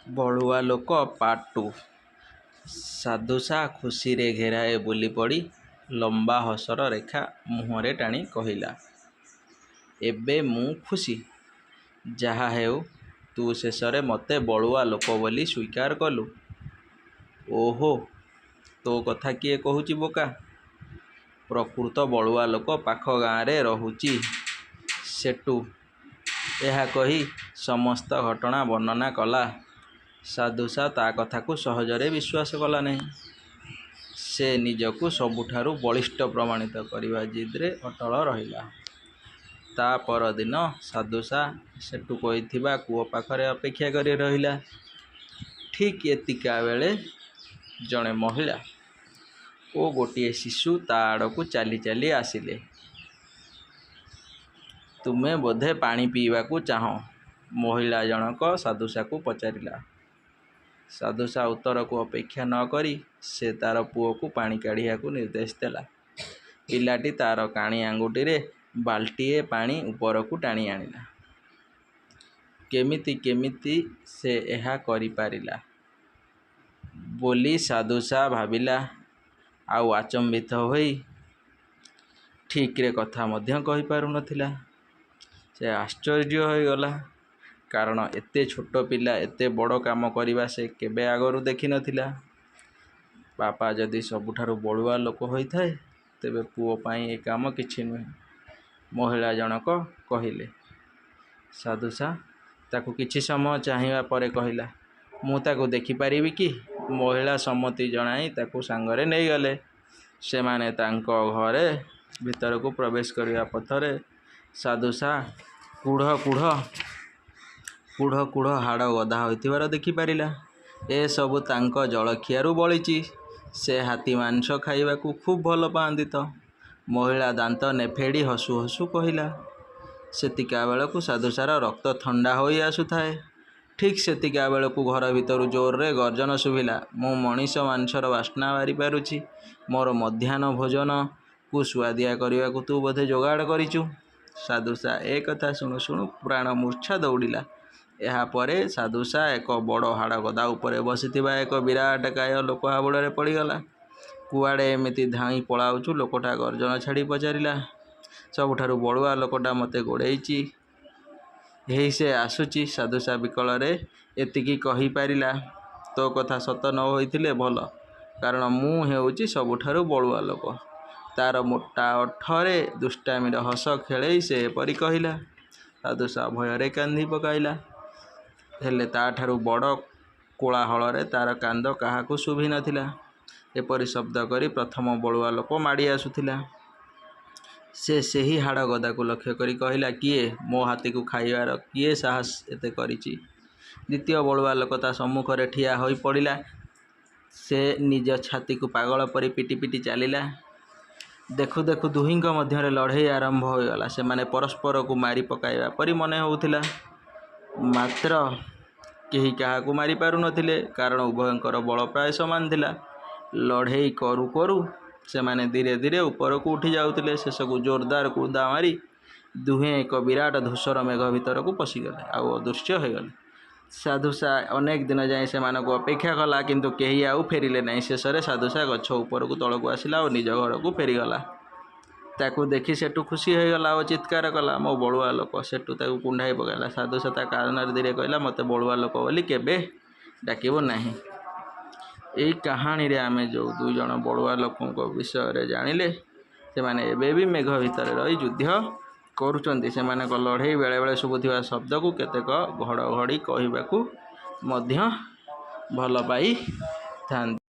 ବଳୁଆ ଲୋକ ପାର୍ଟ-ଟୁ ସାଧୁସା ଖୁସିରେ ଘେରାଏ ବୁଲିପଡ଼ି ଲମ୍ବା ହସର ରେଖା ମୁହଁରେ ଟାଣି କହିଲା, "ଏବେ ମୁଁ ଖୁସି। ଯାହାହେଉ ତୁ ଶେଷରେ ମୋତେ ବଳୁଆ ଲୋକ ବୋଲି ସ୍ୱୀକାର କଲୁ। "ଓହୋ, ତୋ କଥା କିଏ କହୁଛି ବୋକା! ପ୍ରକୃତ ବଳୁଆ ଲୋକ ପାଖ ଗାଁରେ ରହୁଛି। ସେଟୁ ଏହା କହି ସମସ୍ତ ଘଟଣା ବର୍ଣ୍ଣନା କଲା। ସାଧୁସା ତା କଥାକୁ ସହଜରେ ବିଶ୍ୱାସ କଲା ନାହିଁ। ସେ ନିଜକୁ ସବୁଠାରୁ ବଳିଷ୍ଠ ପ୍ରମାଣିତ କରିବା ଜିଦ୍‌ରେ ଅଟଳ ରହିଲା। ତା ପରଦିନ ସାଧୁସା ସେଟୁ କହିଥିବା କୂଅ ପାଖରେ ଅପେକ୍ଷା କରି ରହିଲା। ଠିକ୍ ଏତିକିବେଳେ ଜଣେ ମହିଳା ଓ ଗୋଟିଏ ଶିଶୁ ତା ଆଡ଼କୁ ଚାଲି ଚାଲି ଆସିଲେ। "ତୁମେ ବୋଧେ ପାଣି ପିଇବାକୁ ଚାହଁ?" ମହିଳା ଜଣକ ସାଧୁସାକୁ ପଚାରିଲା। ସାଧୁସା ଉତ୍ତରକୁ ଅପେକ୍ଷା ନ କରି ସେ ତାର ପୁଅକୁ ପାଣି କାଢ଼ିବାକୁ ନିର୍ଦ୍ଦେଶ ଦେଲା। ପିଲାଟି ତାର କାଣି ଆଙ୍ଗୁଠିରେ ବାଲ୍ଟିଏ ପାଣି ଉପରକୁ ଟାଣି ଆଣିଲା। କେମିତି କେମିତି ସେ ଏହା କରିପାରିଲା ବୋଲି ସାଧୁସା ଭାବିଲା ଆଉ ଆଚମ୍ବିତ ହୋଇ ଠିକ୍‌ରେ କଥା ମଧ୍ୟ କହିପାରୁ ନଥିଲା। ସେ ଆଶ୍ଚର୍ଯ୍ୟ ହୋଇଗଲା, କାରଣ ଏତେ ଛୋଟ ପିଲା ଏତେ ବଡ଼ କାମ କରିବା ସେ କେବେ ଆଗରୁ ଦେଖି ନଥିଲା। ବାପା ଯଦି ସବୁଠାରୁ ବଳୁଆ ଲୋକ ହୋଇଥାଏ, ତେବେ ପୁଅ ପାଇଁ ଏ କାମ କିଛି ନୁହେଁ, ମହିଳା ଜଣକ କହିଲେ। ସାଧୁସା ତାକୁ କିଛି ସମୟ ଚାହିଁବା ପରେ କହିଲା, "ମୁଁ ତାକୁ ଦେଖିପାରିବି କି?" ମହିଳା ସମ୍ମତି ଜଣାଇ ତାକୁ ସାଙ୍ଗରେ ନେଇଗଲେ। ସେମାନେ ତାଙ୍କ ଘର ଭିତରକୁ ପ୍ରବେଶ କରିବା ପଥରେ ସାଧୁସା କୁଢ଼ କୁଢ଼ ହାଡ଼ ଗଦା ହୋଇଥିବାର ଦେଖିପାରିଲା। "ଏସବୁ ତାଙ୍କ ଜଳଖିଆରୁ ବଳିଛି। ସେ ହାତୀ ମାଂସ ଖାଇବାକୁ ଖୁବ୍ ଭଲ ପାଆନ୍ତି ତ!" ମହିଳା ଦାନ୍ତ ନେଫେଡ଼ି ହସୁ ହସୁ କହିଲା। ସେତିକିବେଳକୁ ସାଧୁସାର ରକ୍ତ ଥଣ୍ଡା ହୋଇ ଆସୁଥାଏ। ଠିକ୍ ସେତିକିବେଳକୁ ଘର ଭିତରୁ ଜୋର୍‌ରେ ଗର୍ଜନ ଶୁଭିଲା, "ମୁଁ ମଣିଷ ମାଂସର ବାସ୍ନା ବାରି ପାରୁଛି। ମୋର ମଧ୍ୟାହ୍ନ ଭୋଜନକୁ ସୁଆଦିଆ କରିବାକୁ ତୁ ବୋଧେ ଯୋଗାଡ଼ କରିଛୁ।" ସାଧୁସା ଏ କଥା ଶୁଣୁ ଶୁଣୁ ପ୍ରାଣମୂର୍ଚ୍ଛା ଦଉଡ଼ିଲା। ଏହା ପରେ ସାଧୁସା ଏକ ବଡ଼ ହାଡ଼ଗଦା ଉପରେ ବସିଥିବା ଏକ ବିରାଟକାୟ ଲୋକ ହାବୁଡ଼ରେ ପଡ଼ିଗଲା। "କୁଆଡ଼େ ଏମିତି ଧାଇଁ ପଳାଉଛୁ?" ଲୋକଟା ଗର୍ଜନ ଛାଡ଼ି ପଚାରିଲା। "ସବୁଠାରୁ ବଳୁଆ ଲୋକଟା ମୋତେ ଗୋଡ଼େଇଛି। ହେଇ ସେ ଆସୁଛି।" ସାଧୁସା ବିକଳରେ ଏତିକି କହିପାରିଲା। "ତୋ କଥା ସତ ନ ହୋଇଥିଲେ ଭଲ, କାରଣ ମୁଁ ହେଉଛି ସବୁଠାରୁ ବଳୁଆ ଲୋକ।" ତାର ମୋଟା ଓଠରେ ଦୁଷ୍ଟାମିର ହସ ଖେଳେଇ ସେ ଏପରି କହିଲା। ସାଧୁସା ଭୟରେ କାନ୍ଦି ପକାଇଲା। ହେଲେ ତାଠାରୁ ବଡ଼ କୋଳାହଳରେ ତାର କାନ୍ଦ କାହାକୁ ଶୁଭି ନଥିଲା। ଏପରି ଶବ୍ଦ କରି ପ୍ରଥମ ବଳୁଆ ଲୋକ ମାଡ଼ି ଆସୁଥିଲା। ସେ ସେହି ହାଡ଼ଗଦାକୁ ଲକ୍ଷ୍ୟ କରି କହିଲା, "କିଏ? ମୋ ହାତୀକୁ ଖାଇବାର କିଏ ସାହସ ଏତେ କରିଛି?" ଦ୍ୱିତୀୟ ବଳୁଆ ଲୋକ ତା ସମ୍ମୁଖରେ ଠିଆ ହୋଇପଡ଼ିଲା। ସେ ନିଜ ଛାତିକୁ ପାଗଳ ପରି ପିଟି ପିଟି ଚାଲିଲା। ଦେଖୁ ଦେଖୁ ଦୁହିଁଙ୍କ ମଧ୍ୟରେ ଲଢ଼େଇ ଆରମ୍ଭ ହୋଇଗଲା। ସେମାନେ ପରସ୍ପରକୁ ମାରି ପକାଇବା ପରି ମନେ ହେଉଥିଲା। ମାତ୍ର କେହି କାହାକୁ ମାରିପାରୁ ନଥିଲେ, କାରଣ ଉଭୟଙ୍କର ବଳ ପ୍ରାୟ ସମାନ ଥିଲା। ଲଢ଼େଇ କରୁ କରୁ ସେମାନେ ଧୀରେ ଧୀରେ ଉପରକୁ ଉଠି ଯାଉଥିଲେ। ଶେଷକୁ ଜୋରଦାର କୁଦା ମାରି ଦୁହେଁ ଏକ ବିରାଟ ଧୂସର ମେଘ ଭିତରକୁ ପଶିଗଲେ ଆଉ ଅଦୃଶ୍ୟ ହୋଇଗଲେ। ସାଧୁସା ଅନେକ ଦିନ ଯାଏ ସେମାନଙ୍କୁ ଅପେକ୍ଷା କଲା, କିନ୍ତୁ କେହି ଆଉ ଫେରିଲେ ନାହିଁ। ଶେଷରେ ସାଧୁସା ଗଛ ଉପରୁ ତଳକୁ ଆସିଲା ଓ ନିଜ ଘରକୁ ଫେରିଗଲା। ତାକୁ ଦେଖି ସେଟୁ ଖୁସି ହୋଇଗଲା ଓ ଚିତ୍କାର କଲା, "ମୋ ବଳୁଆ ଲୋକ!" ସେଟୁ ତାକୁ କୁଣ୍ଢାଇ ପକାଇଲା। ସାଧୁସା ତା କାନରେ ଧୀରେ କହିଲା, "ମୋତେ ବଳୁଆ ଲୋକ ବୋଲି କେବେ ଡାକିବୁ ନାହିଁ।" ଏଇ କାହାଣୀରେ ଆମେ ଯେଉଁ ଦୁଇଜଣ ବଳୁଆ ଲୋକଙ୍କ ବିଷୟରେ ଜାଣିଲେ, ସେମାନେ ଏବେ ବି ମେଘ ଭିତରେ ରହି ଯୁଦ୍ଧ କରୁଛନ୍ତି। ସେମାନଙ୍କ ଲଢ଼େଇ ବେଳେ ଶୁଭୁଥିବା ଶବ୍ଦକୁ କେତେକ ଘଡ଼ଘଡ଼ି କହିବାକୁ ମଧ୍ୟ ଭଲ ପାଇଥାନ୍ତି।